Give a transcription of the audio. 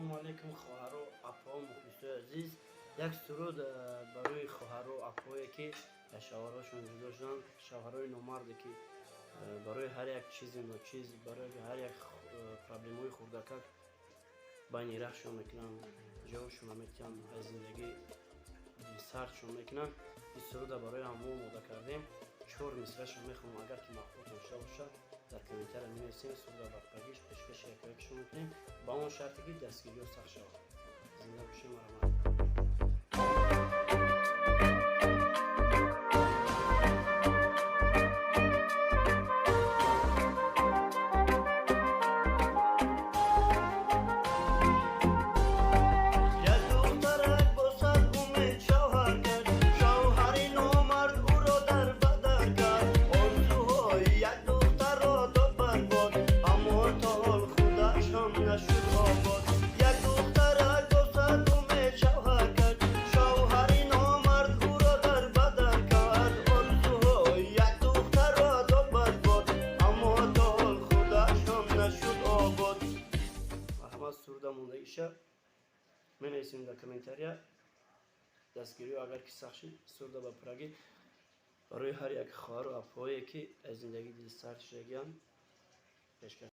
Ассалому алайкум, хоҳаро, апо, мухлисои азиз. Як суруд барои хоҳаро, апое, ки аз шавҳарҳошон ҷудо шуданд, шавҳарои номарде, ки барои ҳар як чизи ночиз, барои ҳар як проблемаҳои хурдакак байни рахшон мекунанд, ҷавобшон наметиҳанд, аз зиндагӣ дилсардшон мекунанд. Ин суруда барои ҳамо омода кардем. Чор мисраашро мехонам, агар ки маъқултон шуда бошад, дар комментария менависем. Суруда ба пуррагиш пешкаши якоякшон мекунем, ба он шарте ки дастгириҳо сахт шавад. Зинда бошем, марҳамат. Як духтарак бо сад умед шавҳар кард, шавҳари номард ӯро дар бадар кард. Орзуҳои як духтарро дод барбод, аммо то ҳол худаш ҳам нашуд обод. Як духтарак бо сад умед шавҳар кард, шавҳари номард ӯро дар бадар кард. Орзуҳои як духтарро дод барбод, аммо то ҳол худаш ҳам нашуд обод. Марҳамат, суруда мондагиша менависем дар комментария. Дастгириҳо агар ки сахт шид, суруда ба пуррагӣ барои ҳар як хоҳару апое, ки аз зиндагӣ дилсард шудагианд, пешкаш.